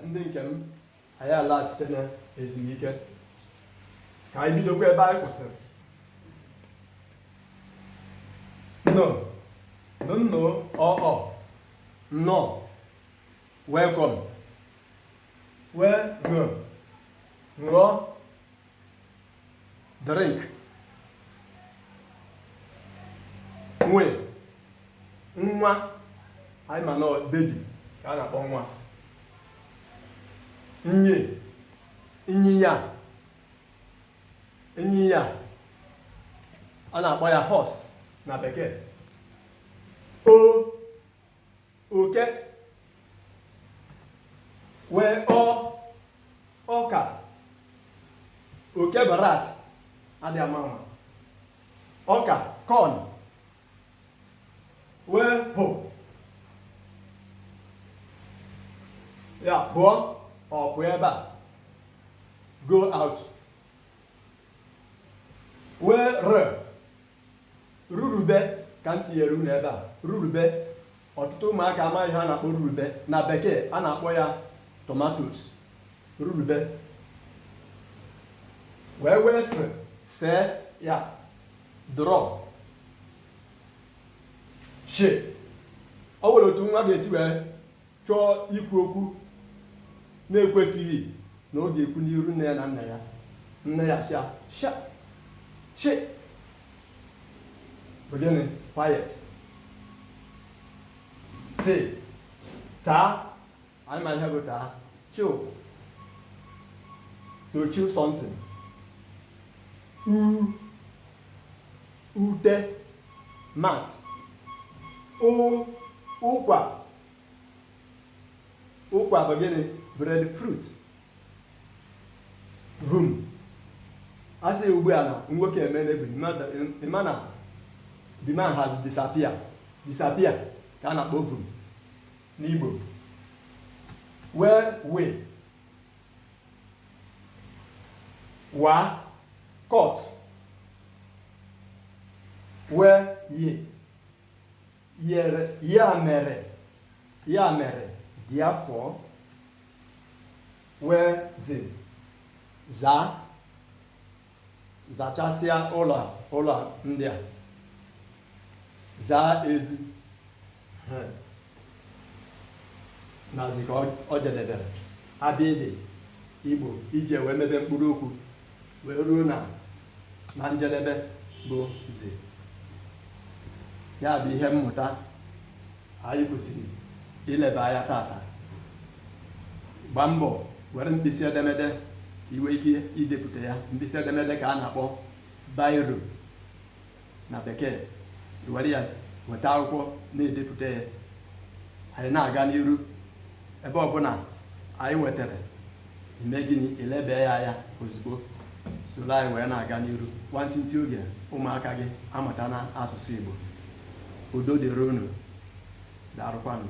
Ndị nke m, anyị alaghachite na ezumike, ka anyị bidokwa ebe anyị kwụsịrị. Nnọọ, nnọọ, ọ ọ nnọọ, welcome. Wee ṅụ, ṅụọ, drink. Nwe, nwa, anyị ma na ọ baby ka a na-akpọ nwa. Nye, ịnyịnya, ịnyịnya, a na-akpọ ya horse na bekee. O, oke. Wee ọ, ọka. Oke bụ rat, adịghị ama ama. Ọka, corn. Wee pụ ya, pụọ, ọ pụọ ebe a, go out. Wee r, rurube ka m tinyere unu ebe a, rurube. Ọtụtụ ụmụaka amaghị ihe a na-akpọ rurube. Na bekee a na-akpọ ya tomatoes, rurube. Wee wee s, see ya, draw. Shi, o nwere otu nwa ga-esi wee chọọ ikwu okwu na-ekwesịghị na ọ ga-ekwu n'iru nne ya na nna ya. Nne ya sị ya sha, shi bụ gịnị? Quiet. T, taa, anyị ma ihe bụ taa, chew, to chew something. U, ute, mat. Ụ, ụkwa. Ụkwa bụ gịnị? Breadfruit. Vum, a sị ugbu a na nwoke emene vum, ị ma na the man has disappear. Disappear ka a na-akpọ vum n'Igbo. Wee wee waa, cut. Wee ye, yere, ya mere, ya mere, therefore. Wee zi, zaa, zachasịa ụlọ, ụlọ ndị a, zaa ezi. Na zi ka ọ jedebere abịdị Igbo iji wee mebe mkpụrụ okwu wee ruo na njedebe bụ zi. Ya bụ ihe mmụta anyị kwesịrị ileba anya tata. Gbaa mbọ were mkpịsị edemede ka i nwee ike idepụta ya. Mkpịsị edemede ka a na-akpọ biro na bekee. Were ya, weta akwụkwọ na-edepụta ya. Anyị na-aga n'iru, ebe ọbụla anyị wetara ime gịnị, eleba ya anya ozugbo. Soro anyị wee na-aga n'iru. Nwantịntị oge, ụmụaka gị amụtana asụsụ Igbo. Udo dịrị unu. Daalụkwanụ.